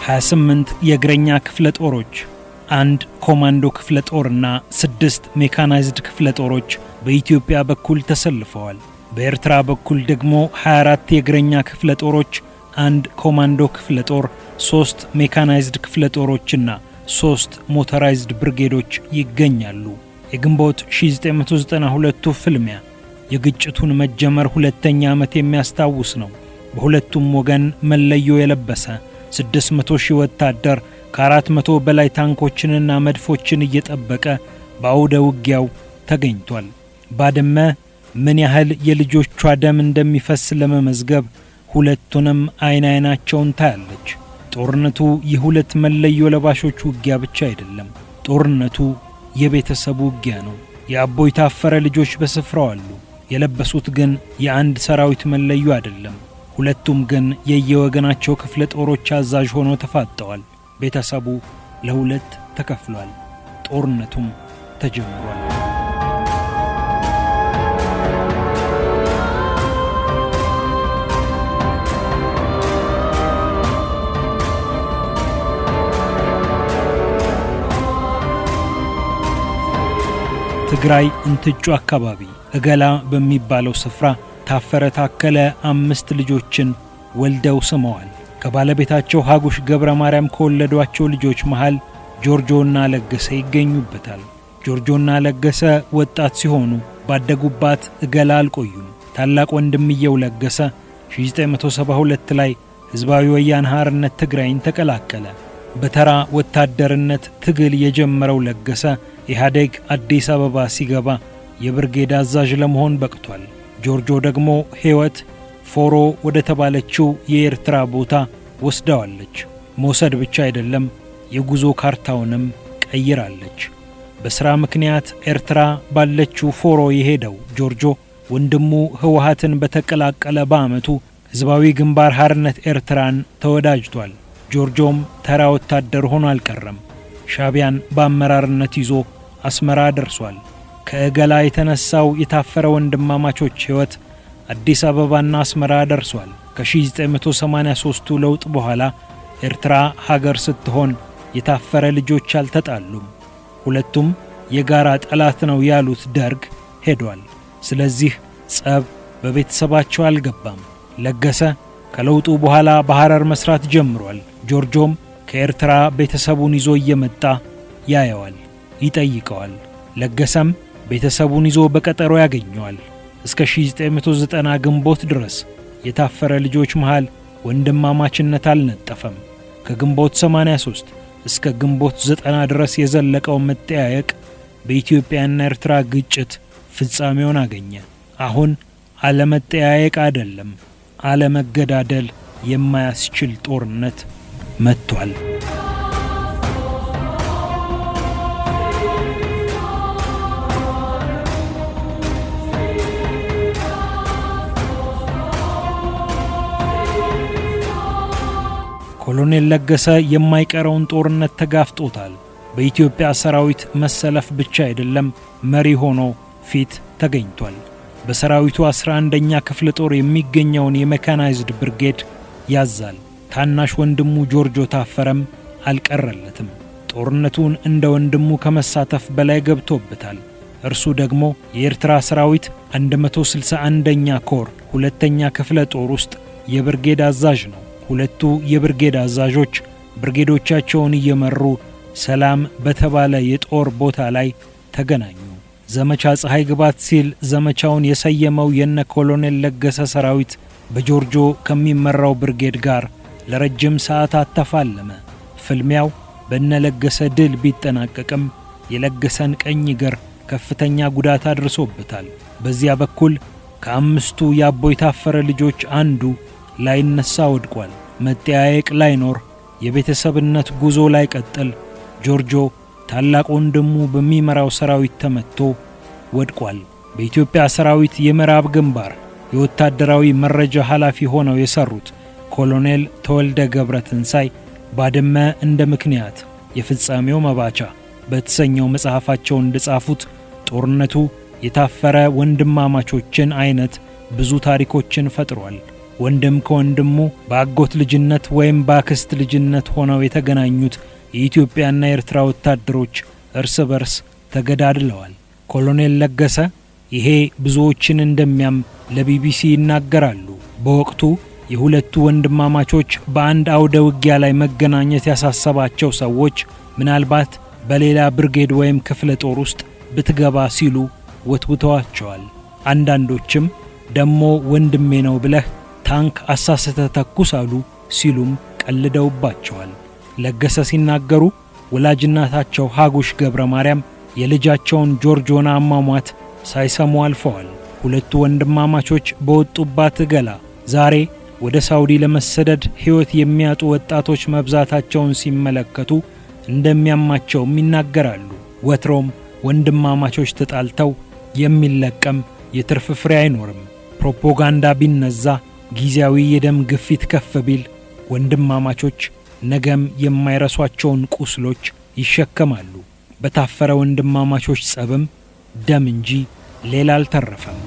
28 የእግረኛ ክፍለ ጦሮች፣ አንድ ኮማንዶ ክፍለ ጦርና ስድስት ሜካናይዝድ ክፍለ ጦሮች በኢትዮጵያ በኩል ተሰልፈዋል። በኤርትራ በኩል ደግሞ 24 የእግረኛ ክፍለ ጦሮች፣ አንድ ኮማንዶ ክፍለ ጦር፣ ሶስት ሜካናይዝድ ክፍለ ጦሮችና ሶስት ሞተራይዝድ ብርጌዶች ይገኛሉ። የግንቦት 1992ቱ ፍልሚያ የግጭቱን መጀመር ሁለተኛ ዓመት የሚያስታውስ ነው። በሁለቱም ወገን መለዮ የለበሰ 600 ሺህ ወታደር ከ400 በላይ ታንኮችንና መድፎችን እየጠበቀ በአውደ ውጊያው ተገኝቷል። ባድመ ምን ያህል የልጆቿ ደም እንደሚፈስ ለመመዝገብ ሁለቱንም አይን አይናቸውን ታያለች። ጦርነቱ የሁለት መለዮ ለባሾች ውጊያ ብቻ አይደለም። ጦርነቱ የቤተሰቡ ውጊያ ነው። የአቦይ ታፈረ ልጆች በስፍራው አሉ። የለበሱት ግን የአንድ ሰራዊት መለዮ አይደለም። ሁለቱም ግን የየወገናቸው ክፍለ ጦሮች አዛዥ ሆነው ተፋጠዋል። ቤተሰቡ ለሁለት ተከፍሏል። ጦርነቱም ተጀምሯል። ትግራይ እንትጩ አካባቢ እገላ በሚባለው ስፍራ ታፈረ ታከለ አምስት ልጆችን ወልደው ስመዋል። ከባለቤታቸው ሀጉሽ ገብረ ማርያም ከወለዷቸው ልጆች መሃል ጆርጆና ለገሰ ይገኙበታል። ጆርጆና ለገሰ ወጣት ሲሆኑ ባደጉባት እገላ አልቆዩም። ታላቅ ወንድምየው ለገሰ 1972 ላይ ሕዝባዊ ወያነ ሓርነት ትግራይን ተቀላቀለ። በተራ ወታደርነት ትግል የጀመረው ለገሰ ኢህአዴግ አዲስ አበባ ሲገባ የብርጌድ አዛዥ ለመሆን በቅቷል። ጆርጆ ደግሞ ሕይወት ፎሮ ወደ ተባለችው የኤርትራ ቦታ ወስዳዋለች። መውሰድ ብቻ አይደለም፣ የጉዞ ካርታውንም ቀይራለች። በሥራ ምክንያት ኤርትራ ባለችው ፎሮ የሄደው ጆርጆ ወንድሙ ህወሓትን በተቀላቀለ በዓመቱ ሕዝባዊ ግንባር ሓርነት ኤርትራን ተወዳጅቷል። ጆርጆም ተራ ወታደር ሆኖ አልቀረም። ሻቢያን በአመራርነት ይዞ አስመራ ደርሷል። ከእገላ የተነሳው የታፈረ ወንድማማቾች ሕይወት አዲስ አበባና አስመራ ደርሷል። ከ1983ቱ ለውጥ በኋላ ኤርትራ ሀገር ስትሆን የታፈረ ልጆች አልተጣሉም። ሁለቱም የጋራ ጠላት ነው ያሉት ደርግ ሄዷል። ስለዚህ ጸብ በቤተሰባቸው አልገባም። ለገሰ ከለውጡ በኋላ በሐረር መስራት ጀምሯል። ጆርጆም ከኤርትራ ቤተሰቡን ይዞ እየመጣ ያየዋል፣ ይጠይቀዋል። ለገሰም ቤተሰቡን ይዞ በቀጠሮ ያገኘዋል። እስከ 1990 ግንቦት ድረስ የታፈረ ልጆች መሃል ወንድማማችነት አልነጠፈም። ከግንቦት 83 እስከ ግንቦት 90 ድረስ የዘለቀው መጠያየቅ በኢትዮጵያና ኤርትራ ግጭት ፍጻሜውን አገኘ። አሁን አለመጠያየቅ አይደለም፣ አለመገዳደል የማያስችል ጦርነት መጥቷል። ኮሎኔል ለገሰ የማይቀረውን ጦርነት ተጋፍጦታል። በኢትዮጵያ ሰራዊት መሰለፍ ብቻ አይደለም፣ መሪ ሆኖ ፊት ተገኝቷል። በሰራዊቱ 11ኛ ክፍለ ጦር የሚገኘውን የሜካናይዝድ ብርጌድ ያዛል። ታናሽ ወንድሙ ጆርጆ ታፈረም አልቀረለትም። ጦርነቱን እንደ ወንድሙ ከመሳተፍ በላይ ገብቶበታል። እርሱ ደግሞ የኤርትራ ሰራዊት 161ኛ ኮር ሁለተኛ ክፍለ ጦር ውስጥ የብርጌድ አዛዥ ነው። ሁለቱ የብርጌድ አዛዦች ብርጌዶቻቸውን እየመሩ ሰላም በተባለ የጦር ቦታ ላይ ተገናኙ። ዘመቻ ፀሐይ ግባት ሲል ዘመቻውን የሰየመው የነ ኮሎኔል ለገሰ ሰራዊት በጆርጆ ከሚመራው ብርጌድ ጋር ለረጅም ሰዓታት ተፋለመ። ፍልሚያው በነ ለገሰ ድል ቢጠናቀቅም የለገሰን ቀኝ እግር ከፍተኛ ጉዳት አድርሶበታል። በዚያ በኩል ከአምስቱ የአቦይ ታፈረ ልጆች አንዱ ላይነሳ ወድቋል። መጠያየቅ ላይኖር፣ የቤተሰብነት ጉዞ ላይቀጥል ጆርጆ ታላቅ ወንድሙ በሚመራው ሰራዊት ተመትቶ ወድቋል። በኢትዮጵያ ሰራዊት የምዕራብ ግንባር የወታደራዊ መረጃ ኃላፊ ሆነው የሰሩት ኮሎኔል ተወልደ ገብረ ትንሳይ ባድመ እንደ ምክንያት የፍጻሜው መባቻ በተሰኘው መጽሐፋቸው እንደጻፉት ጦርነቱ የታፈረ ወንድማማቾችን አይነት ብዙ ታሪኮችን ፈጥሯል። ወንድም ከወንድሙ በአጎት ልጅነት ወይም በአክስት ልጅነት ሆነው የተገናኙት የኢትዮጵያና የኤርትራ ወታደሮች እርስ በርስ ተገዳድለዋል። ኮሎኔል ለገሰ ይሄ ብዙዎችን እንደሚያም ለቢቢሲ ይናገራሉ። በወቅቱ የሁለቱ ወንድማማቾች በአንድ አውደ ውጊያ ላይ መገናኘት ያሳሰባቸው ሰዎች ምናልባት በሌላ ብርጌድ ወይም ክፍለ ጦር ውስጥ ብትገባ ሲሉ ወትውተዋቸዋል። አንዳንዶችም ደሞ ወንድሜ ነው ብለህ ታንክ አሳስተህ ተኩስ አሉ ሲሉም ቀልደውባቸዋል። ለገሰ ሲናገሩ ወላጅ እናታቸው ሀጉሽ ገብረ ማርያም የልጃቸውን ጆርጆና አሟሟት ሳይሰሙ አልፈዋል። ሁለቱ ወንድማማቾች በወጡባት ገላ ዛሬ ወደ ሳውዲ ለመሰደድ ሕይወት የሚያጡ ወጣቶች መብዛታቸውን ሲመለከቱ እንደሚያማቸውም ይናገራሉ። ወትሮም ወንድማማቾች ተጣልተው የሚለቀም የትርፍ ፍሬ አይኖርም። ፕሮፓጋንዳ ቢነዛ፣ ጊዜያዊ የደም ግፊት ከፍ ቢል ወንድማማቾች ነገም የማይረሷቸውን ቁስሎች ይሸከማሉ። በታፈረ ወንድማማቾች ጸብም ደም እንጂ ሌላ አልተረፈም።